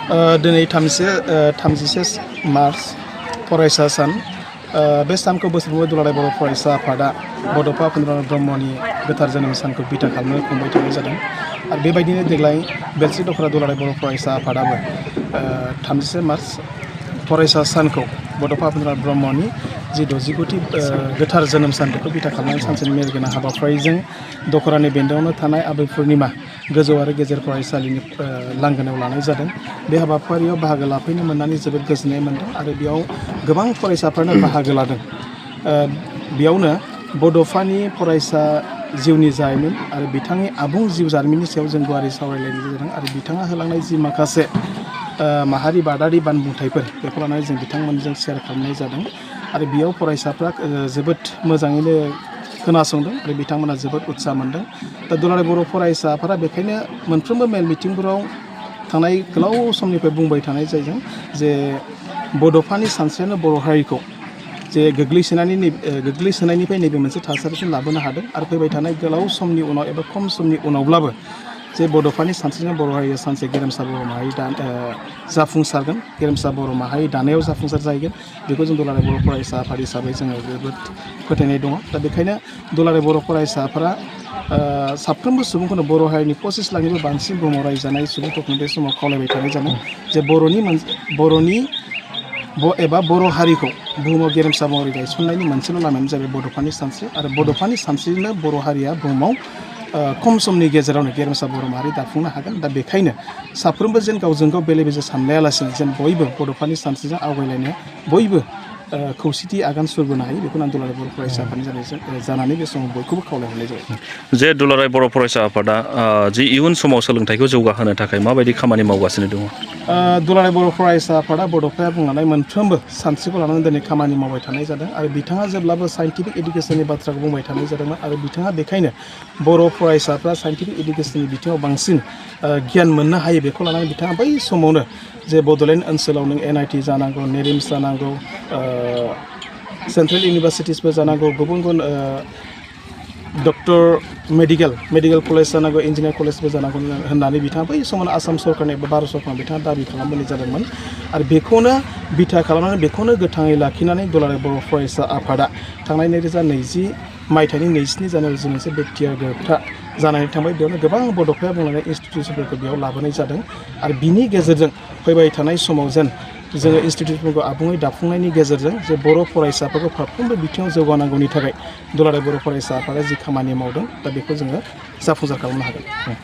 दिनै 31 मार्च फरायसा सान बे सानखौ बोसोरफ्रोमबो दुलाराय बर' फरायसा आफादा बड'फा उपेन्द्रनाथ ब्रह्मनि गोथार जोनोम सानखौ बिथा खालामनो खुंबाय थानाय जादों आरो बेबायदिनो देग्लाय बेलस्रि दख'रा दुलाराय बर' फरायसा आफादाबो 31 मार्च फरायसा सानखौ बड'फा उपेन्द्रनाथ ब्रह्मनि जि 69थि गोथार जोनोम सान बेखौ बिथा खालामनानै सानसेनि मेलगोनां हाबाफारिजों दख'रानि बेन्दोंआवनो थानाय आबै पुर्निमा गोजौ आरो गेजेर फरायसालिनि लांगोनायाव लानाय जादों। बे हाबाफारियाव बाहागो लाफैनो मोननानै जोबोद गोजोननाय मोनदों आरो बेयाव गोबां फरायसाफ्रानो बाहागो लादों। बेयावनो बड'फानि फरायसा जिउनि जारिमिन आरो बिथांनि आबुं जिउ जारिमिननि सायाव जों गुवारै सावरायलायनाय जादों आरो बिथाङा होलांनाय जि माखासे माहारि बादारि बानबुंथाइफोर बेखौ लानानै जों बिथांमोनजों शेयार खालामनाय जादों आरो बेयाव फरायसाफ्रा जोबोद मोजाङैनो खोनासंदों आरो बिथांमोना जोबोद उत्साह मोनदों। दा दुलाराय बर' फरायसा आफादा बेखायनो मोनफ्रोमबो मेल मिटिंफोराव थांनाय गोलाव समनिफ्राय बुंबाय थानाय जादों जे बड'फानि सानस्रियानो बर' हारिखौ जे गोग्लैसोनायनिफ्राय नैबे मोनसे थासारिसिम लाबोनो हादों आरो फैबाय थानाय गोलाव समनि उनाव एबा खम समनि उनावब्लाबो जे बड'फानि सानस्रिजों बर' हारिया सानसे गेरेमसा बर' माहारि जाफुंसारगोन, गेरेमसा बर' माहारि दानायाव जाफुंसार जाहैगोन बेखौ जों दुलाराय बर' फरायसा आफाद हिसाबै जोङो जोबोद फोथायनाय दङ। दा बेखायनो दुलाराय बर' फरायसा आफादा साफ्रोमबो सुबुंखौनो बर' हारिनि 25 लाखनिबो बांसिन बुहुमाव रायजो जानाय सुबुंफोरखौनो बे समाव खावलायबाय थानाय जादों जे बर' हारिखौ बुहुमाव गेरेमसा महरै गायसननायनि मोनसेल' लामायानो जाबाय बड'फानि सानस्रि आरो बड'फानि सानस्रिजोंनो बर' हारिया बुहुमाव खम समनि गेजेरावनो गेरेमसा बर' माहारि दाफुंनो हागोन। दा बेखायनो साफ्रोमबो जेन गावजों गाव बेले बेजे सानलायालासिनो जेन बयबो बड'फानि सानस्रिजों आवगायलायनो बयबो खौसेथि आगान सुरबोनो हायो बेखौनो आं दुलाराय बर' फरायसा आफादनि जानानै बे समाव बयखौबो खावलायहरनाय जाबाय। जे दुलाराय बर' फरायसा आफादा जि इयुन समाव सोलोंथाइखौ जौगाहोनो थाखाय माबायदि खामानि मावगासिनो दङ? दुलाराय बर' फरायसा आफादा बड'फाया बुंलांनाय मोनफ्रोमबो सानस्रिखौ लानानै दिनै खामानि मावबाय थानाय जादों आरो बिथाङा जेब्लाबो साइन्टिफिक इडुकेसननि बाथ्राखौ बुंबाय थानाय जादोंमोन आरो बिथाङा बेखायनो बर' फरायसाफ्रा साइन्टिफिक इडुकेसननि बिथिङाव बांसिन गियान मोननो हायो बेखौ लानानै बिथाङा बै समावनो जे बड'लेण्ड ओनसोलाव नों NIT जानांगौ, नेरिम्स जानांगौ, सेन्ट्रेल इउनिभारसिटिसफोर जानांगौ, गुबुन गुबुन मेडिकेल कलेज जानांगौ, इन्जिनियार कलेजबो जानांगौ होननानै बिथाङा बै समावनो आसाम सरकारनि एबा भारत सरकारनाव बिथाङा दाबि खालामबोनाय जादोंमोन आरो बेखौनो बिथा खालामनानै बेखौनो गोथाङै लाखिनानै दुलाराय बर' फरायसा आफादा थांनाय 2020 मायथाइनि 27 जानुवारि जि मोनसे बेक्टियार गोरोबथा जानानै थांबाय बेयावनो गोबां बड'फाया बुंलांनाय इन्सटिटिउसनफोरखौ बेयाव लाबोनाय जादों आरो बिनि गेजेरजों फैबाय थानाय समाव जेन जोङो इन्सटिटिउटफोरखौ आबुङै दाफुंनायनि गेजेरजों जे बर' फरायसाफोरखौ फारफ्रोमबो बिथिङाव जौगानांगौनि थाखाय दुलाराय बर' फरायसा आफादा जि खामानि मावदों दा बेखौ जोङो जाफुंसार खालामनो हागोन।